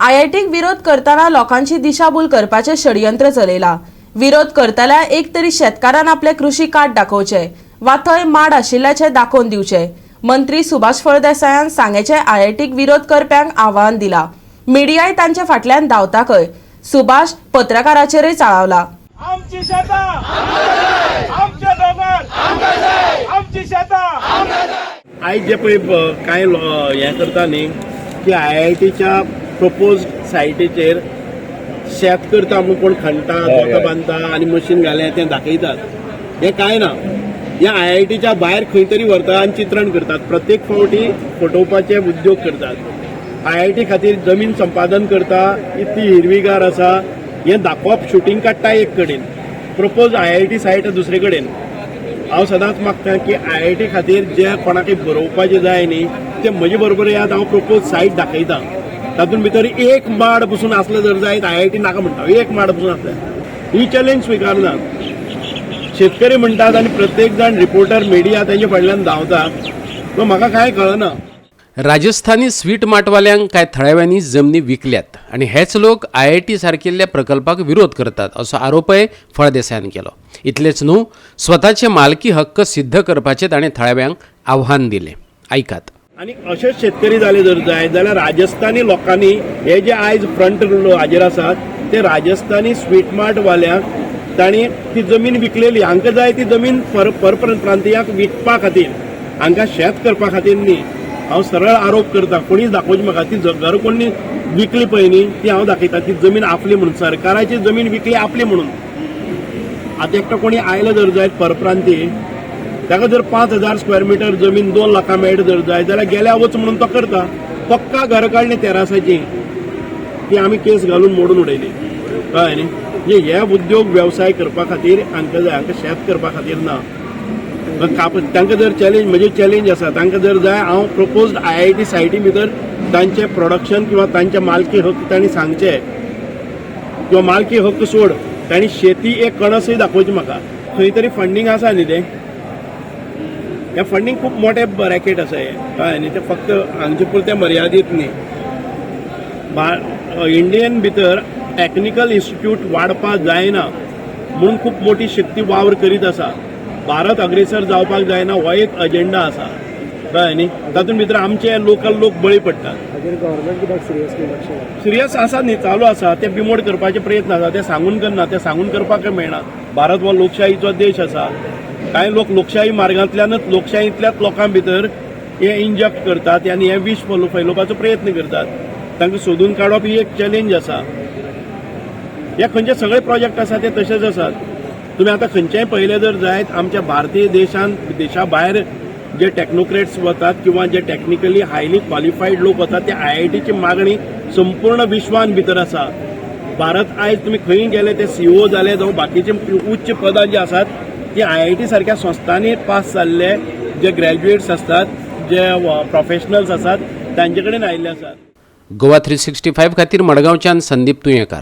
आयआयटीक विरोध करतना लोकांची दिशाभूल करपाचें षडयंत्र चलयला. विरोध करतल्या एक तरी शेतकारान आपले कृषी कार्ड दाखोवचे वा थंय माड आशिल्ल्याचें दाखोवन दिवचें. मंत्री सुभाष फळदेसायान सांगेचे आयआयटीक विरोध करप्यांक आव्हान दिला. मिडियाय तांचे फाटल्यान धांवता खंय. सुभाष पत्रकाराचेरय चाळवला. आमची शेतां, आमचे दोंगर, आमची शेतां. आयज जे पळय कांय हें करता न्ही की आयआयटीच्या प्रपोज सायटीचेर शेत करता म्हणून कोण खणटा, जोतां बांदता आनी मशीन घालें तें दाखयतात. हें कांय ना. हें आयआयटीच्या भायर खंय तरी व्हरता आनी चित्रण करतात. प्रत्येक फावटी फटोवपाचे उद्योग करतात. आयआयटी खातीर जमीन संपादन करता, इतली हिरवीगार आसा हें दाखोवप, शुटींग काडटा एक कडेन, प्रपोज आयआयटी सायट दुसरे कडेन. हांव सदांच मागता की आयआयटी खातीर जे कोणाकय बरोवपाचें जाय न्ही, ते म्हजे बरोबर येयात. हांव प्रपोज सायट दाखयता. तातूंत भितर एक माड पसून आसले जर जायत, आयआयटी नाका म्हणटा. एक माड पसून आसले ही चॅलेंज स्विकारना. शेतकरी म्हणटात आनी प्रत्येक जाण रिपोर्टर, मिडिया तेंच्या फाटल्यान धांवता. सो म्हाका कांय कळना. राजस्थानी स्वीट मार्टवाल्यांक कांय थळाव्यांनी जमनी विकल्यात आनी हेच लोक आयआयटी सारकिल्ल्या प्रकल्पाक विरोध करतात, असो आरोपय फळदेसायान केलो. इतलेच न्हू, स्वताचे मालकी हक्क सिद्ध करपाचें ताणें थळाव्यांक आव्हान दिलें. आयकात. आनी अशेच शेतकरी जाले जर जायत जाल्यार राजस्थानी लोकांनी हे जे आयज फ्रंट हाजेर आसात, ते राजस्थानी स्वीट मार्ट वाल्यांक तांणी ती जमीन विकलेली. हांकां जाय ती जमीन पर परप्रांतीयांक विकपा खातीर, हांकां शेत करपा खातीर न्ही. हांव सरळ आरोप करता. कोणीच दाखोवची म्हाका ती घर कोणी विकली पळय न्ही, ती हांव दाखयता. ती जमीन आपली म्हणून, सरकाराची जमीन विकली आपली म्हणून. आतां एकटो कोणी आयलो जर जायत परप्रांती, ताका जर 5000 स्क्वेअर मिटर जमीन 2 लाखां मेळटा जर जाय जाल्यार गेल्या वच म्हणून तो करता. पक्का घर काडली तेरासाची, ती आमी केस घालून मोडून उडयली. कळ्ळें न्ही? म्हणजे हे उद्योग वेवसाय करपा खातीर हांकां जाय, हांकां शेत करपा खातीर ना. तांकां जर चॅलेंज, म्हजे चॅलेंज आसा, तांकां जर जाय, हांव प्रपोज आयआयटी सायटी भितर तांचे प्रोडक्शन किंवा तांचे मालकी हक्क तांणी सांगचे किंवा मालकी हक्क सोड, तांणी शेती एक कणसय दाखोवची म्हाका. खंय तरी फंडींग आसा न्ही तें. हें फंडींग खूब मोठें रॅकेट आसा हें. कळ्ळें न्ही? तें फक्त हांगचे पुरतें मर्यादीत न्ही. इंडियन भितर टॅक्निकल इन्स्टिट्यूट वाडपाक जायना म्हणून खूब मोठी शक्ती वावर करीत आसा. भारत अग्रेसर जावपाक जायना हो एक अजेंडा आसा. कळ्ळें न्ही? तातूंत भितर आमचे लोकल लोक बळी पडटात. हाजेर गव्हर्मेंट कित्याक सिरियसली लक्ष घालना? सिरियस आसा न्ही, चालू आसा. ते बिमोड करपाचे प्रयत्न आसा. ते सांगून करना, ते सांगून करपाक मेळना. भारत हो लोकशाहीचो देश आसा. कांय लोक लोकशाही मार्गांतल्यानच, लोकशाहींतल्याच लोकां भितर हे इंजक्ट करतात आनी हे विश फैलोवपाचो प्रयत्न करतात. तांकां सोदून काडप ही एक चॅलेंज आसा. हे खंयचे सगळे प्रोजेक्ट आसा ते तशेच आसात. तुमी आतां खंयचेय पळयले जर जायत, आमच्या भारतीय देशांत देशा भायर जे टॅक्नोक्रेट्स वतात किंवा जे टॅक्निकली हायली क्वॉलिफायड लोक वतात, ते आयआयटीची मागणी संपूर्ण विश्वान भितर आसा. भारत आयज तुमी खंय गेले, ते सीईओ जाले जावं बाकीचे उच्च पदां जी आसात, ती आयआयटी सारक्या संस्थांनी पास जाल्ले जे ग्रॅज्युएट्स आसतात, जे प्रोफेशनल्स आसात, तांचे कडेन आयिल्ले आसात. गोवा 365 खातीर मडगांवच्यान संदीप तुयेंकार.